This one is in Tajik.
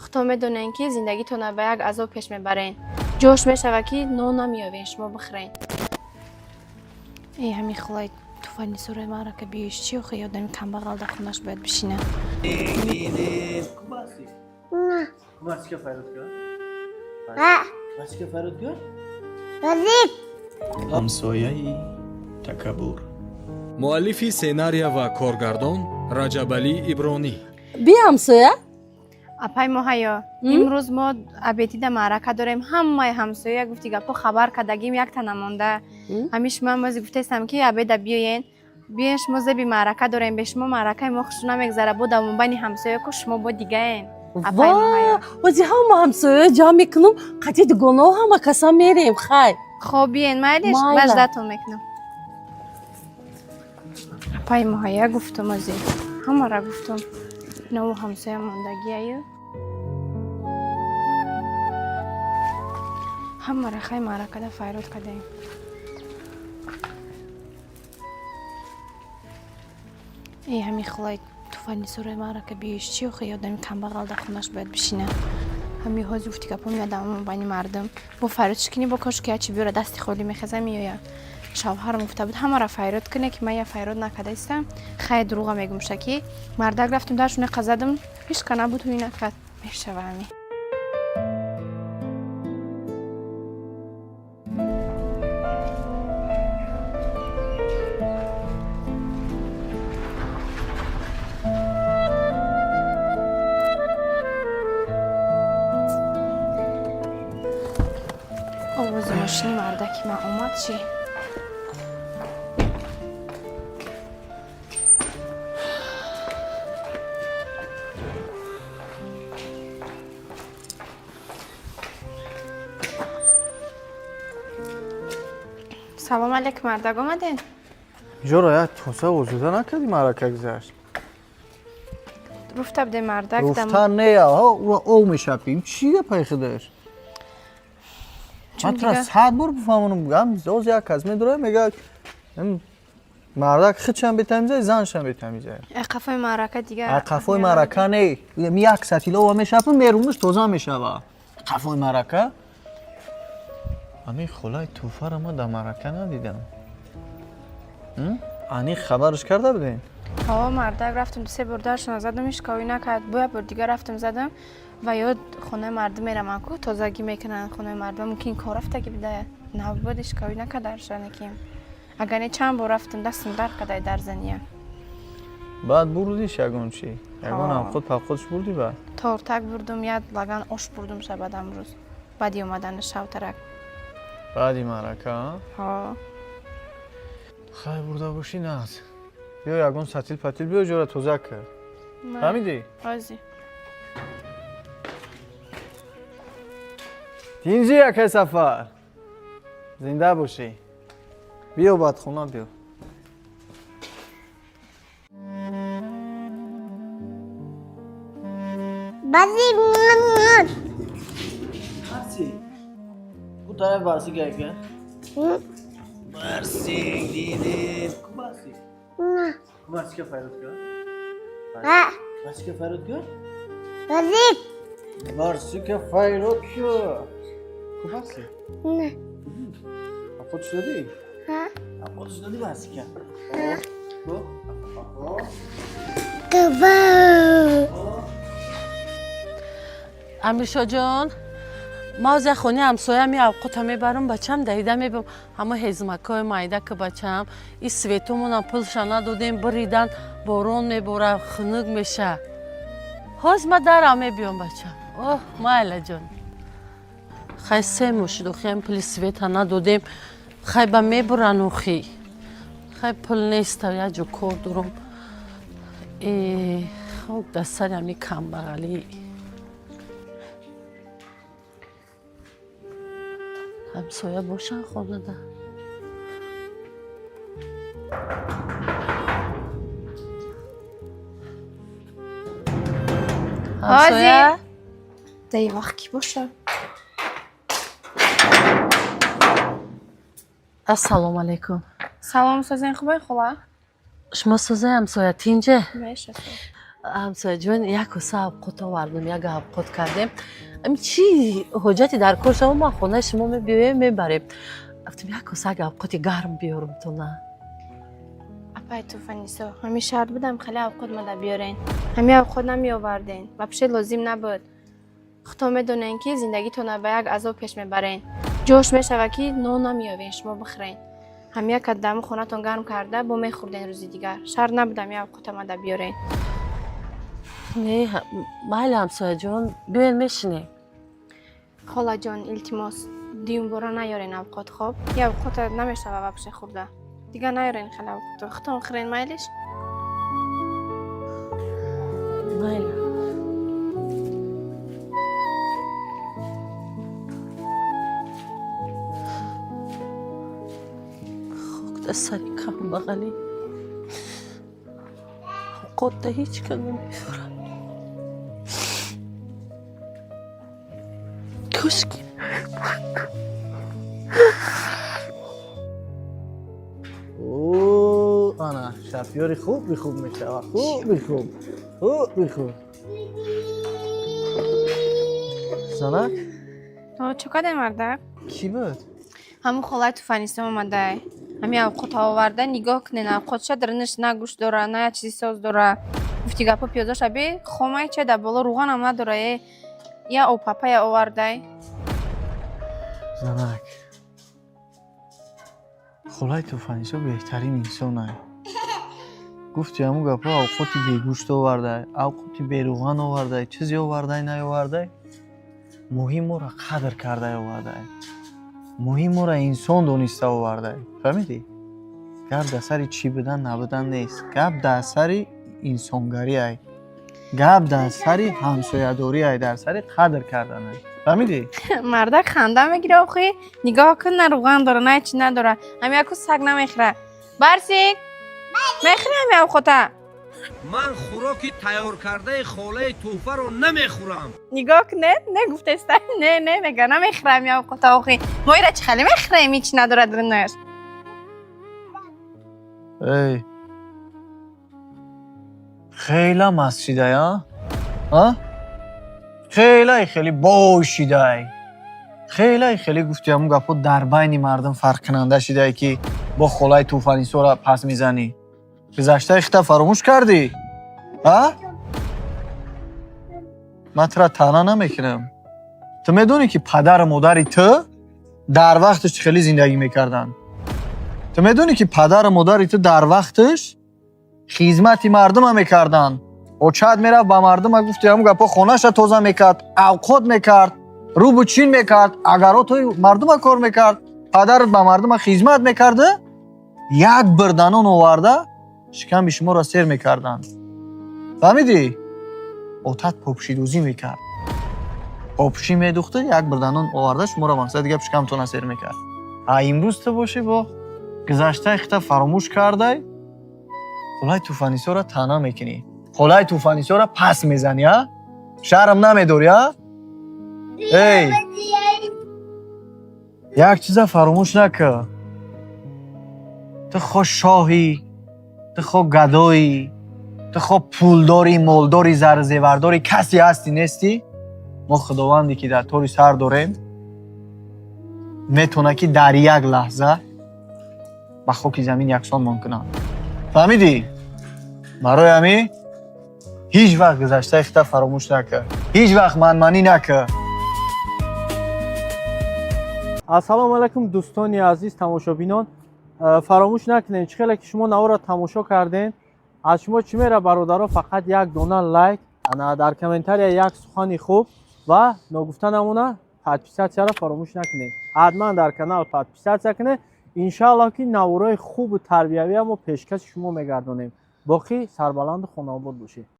Худтон медонед, ки зиндагитонро ба як азоб пеш мебарен. Ҷош мешавад, ки нон намеёвен, шумо бихӯрен. Э, ҳамин хулай туфайли сураи маърака биёиш чи охи одами камбағал дар хонаш бояд бишина. Ҳамсояи такаббур. Муаллифи сценария ва коргардон Раҷабалӣ Ибронӣ. Би ҳамсоя. Апай Моҳаё, имрӯз мо абетида маърака дорем. Ҳамаи ҳамсоя гуфти гапҳо хабар кардагим, якта намонда. Ҳамин шумо мози гуфтаистам, ки абеда биёен, биёен, шумо зеби маърака дорем. Бе шумо маъракаи мо хушу намегзара. Бо давомбайни ҳамсоя ку шумо бо дигаен. Апай Моҳаё. Ози ҳама ҳамсоя ҷамъ мекунам, қати дугонаҳо ҳама каса мерем, хай. Хоб, биёен, майлиш. Майла. Маждатон мекунам. Апай Моҳая, гуфтум, ози ҳамара гуфтум, наву ҳамсоя мондагиаю ҳамара хай маъракада файрод кардем. Э, ҳамин хулай туфайли сураи маърака биёиш чи охи одами камбағал дар хонаш бояд бишина. Ҳамин ҳози гуфти гапҳо меодам байни мардум бо файрод шикини, бо кошки ячи биёра, дасти холӣ мехеза меояд. Шавҳарам гуфта буд, ҳамара файрод куне, ки ман я файрод накардаистам. Хай, дурӯға мегумша, ки мардак рафтум, даршуне қазадам, ҳеч ка набуд, ҳуй накард. Мешава ҳамин. Овози мошини мардаки ман омад чӣ? Салом алейкум, мардак, омаден? Ҷоро як тоса озуда накардӣ, маърака гузашт. Руфта будем, мардак. Руфта не, ура ов мешапим. Чӣ гапай худаш? Чун Ман тура дига- 100 бор бифаҳмонам, гам оз як кас медорад, мега, мардак худшам бетамизай, заншам бетамизай. Қафои маърака дига. Қафои маърака не, ми як сатил ова мешапам, мерунаш тоза мешава. Қафои маърака. Ами хулай туфара ма дар маърака надидам. Аниқ хабараш карда будем? Ҳо, мардак, рафтам, ду се бор даршона задам, ҳеч кавӣ накард. Бо як бор дига рафтам, задам ва ё хонаи мардум мераман ку, тозагӣ мекунанд хонаи мардум, мумкин кор рафтагӣ буда, набуд, ҳеч кавӣ накард даршона, ки агар не, чанд бор рафтам, дастам дард кардай дар зания. Баъд бурдиш ягон чи? Ягон Ҳо. ҳамхуд пахудш бурдӣ баъд? Тортак бурдум, як лаган ош бурдум шабад амрӯз баъди омадани шавтарак. Баъди маърака, а? Ҳо. Хай, бурда бошӣ, нағз. Биё, ягон сатил патил биё, ҷора тоза кард. Фаҳмидӣ? Ҳози. Тинҷи, якай Сафар, зинда бошӣ. Биё, баъд хона биё. Барси. Bu taraf Barsi gel. Barsi didi. Ku Barsi. Ku Barsi ke fayrot kör. Barsi ke fayrot kör. Барси ке файрод кё. Ку Барси? Апот шудадӣ? Апот шудадӣ Барси ке. Ku. Амиршоҷон, ма оз як хонаи ҳамсоя ми авқота мебарам, бачам даида мебам, ҳама ҳезмакҳои майда ки бачам и светомонам пулша надодем, биридан, борон мебора, хунук меша. Ҳоз ма дарам мебиём, бачам. Оҳ, майлаҷон, хай, се моҳ шуд, охи ҳам пули света надодем, хай ба мебуран, охи хай пул неста, як ҷо кор дорам. Э, хок дар сари ҳами камбағалӣ. Ҳамсоя бошанд хонада. Ҳамсоя. Даи вақт ки боша? Ассалому алайкум. Салом, созен, хубай, хола? Шумо созай, ҳамсоя, тинҷе? Меша. Ҳамсояҷон, як коса авқот овардум, як авқот кардем. Чӣ ҳоҷати дар кор шава, ма хонаи шумо мебиёем, мебарем. Гуфтем, як коса авқоти гарм биёрум тона. Апай Тӯҳфанисо, ҳамин шарт будам хеле авқот мада биёрен. Ҳамин авқот намеоварден. Вообще лозим набуд. Худто медонен, ки зиндагитона ба як азоб пеш мебарен. Ҷош мешава, ки нон намеёвен, шумо бихӯрен. Ҳам як даму хонатон гарм карда бо мехӯрден рӯзи дигар. Шарт набудам як авқота мада биёрен. Не, майли, ҳамсояҷон, биёен, мешинем. Холаҷон, илтимос, дуюмбора наёрен авқот, хоб? Я авқота намешава вообще хӯрда. Дигар наёрен хеле авқото. Худтон хӯрен, майлиш? Майли. Хок дар сари камбағалӣ, авқотда ҳеҷ ка намехӯрад. Кошки О, ана шафёри хуби хуб мешава, хуби хуб, хуби хуб. Занак. Чо кардем, мардак? Кӣ буд? Ҳамун холаи Тӯҳфанисо омадай. Ҳамин авқот оварда, нигоҳ кунен, авқотша даринаш на гӯшт дора, на як чизи соз дора. Гуфти гапо, пиёзоша би хомай, ча дар боло рӯғанам надора. Е, я опапая овардай. Занак, холаи Тӯҳфанисо беҳтарин инсонай. Гуфти ҳамун гапҳо, авқоти бегӯшт овардай, авқоти берӯған овардай, чизе овардай, наовардай, муҳим моро қадр кардай овардай, муҳим моро инсон дониста овардай. Фаҳмидӣ? Гап дар сари чӣ будан, набудан нест, гап дар сари инсонгариай, гап дар сари ҳамсоядориай, дар сари қадр карданай. Фаҳмидӣ? Мардак, ханда мегира охи. Нигоҳ кун, на рӯған дора, на чи надора. Ҳами яку саг намехӯра. Барсик, мехӯри ҳами авқота? Ман хӯроки тайёркардаи холаи Тӯҳфаро намехӯрам. Нигоҳ кунед, не гуфтеста, не, не мега, намехӯра ҳами авқота охи. Мо ира чӣ хеле мехӯрем, ҳеч надора дарунаш. Эй, хела маст шидай, а? Хелай хеле бой шидай, хелай хеле, гуфти ҳамун гапҳо, дар байни мардум фарқкунанда шидай, ки бо холаи Тӯҳфанисора пас мезанӣ. Гузаштаи хита фаромӯш кардӣ, а? Ман тура таъна намекунам. Ту медонӣ, ки падару модари ту дар вақташ чӣ хеле зиндагӣ мекарданд? Ту медонӣ, ки падару модари ту дар вақташ хизмати мардума мекарданд? Очат мерафт ба мардума, гуфти ҳамун гапҳо, хонаша тоза мекард, авқот мекард, рӯбу чин мекард, агаротҳои мардума кор мекард. Падарат ба мардума хизмат мекарда, як бирданон оварда шиками шуморо сер мекарданд. Фаҳмидӣ? Отат попшидӯзӣ мекард, попшӣ медухта, як бирданон оварда шуморо, мақсад гап, шикамтона сер мекард. А имрӯз ту бошӣ, бо гузаштаи хита фаромӯш кардай, холаи Тӯҳфанисора таъна мекунӣ, холаи Тӯҳфанисора пас мезанӣ, а? Шарм намедорӣ, а? Эй, як чиза фаромӯш накар: ту хо шоҳӣ, ту хо гадоӣ, ту хо пулдорӣ, молдорӣ, зарзевардорӣ, касе ҳастӣ, нестӣ, мо худованде ки дар тори сар дорем, метавонад, ки дар як лаҳза ба хоки замин яксонмон кунад. Фаҳмидӣ? Барои ҳамин ҳеҷ вақт гузаштаи хита фаромӯш накар, ҳеҷ вақт манманӣ накар. Ассалому алайкум, дӯстони азиз, тамошобинон. Фаромӯш накунед, чӣ хеле ки шумо наворро тамошо кардем, аз шумо чӣ мера, бародаро? Фақат як дона лайк, ана дар комментария як сухани хуб ва ногуфта намона, подписаться ро фаромӯш накунед. Ҳатман дар канал подписаться кунед. Иншааллоҳ, ки наворои хубу тарбиявия мо пешкаши шумо мегардонем. Боқӣ сарбаланду хонаобод бошед.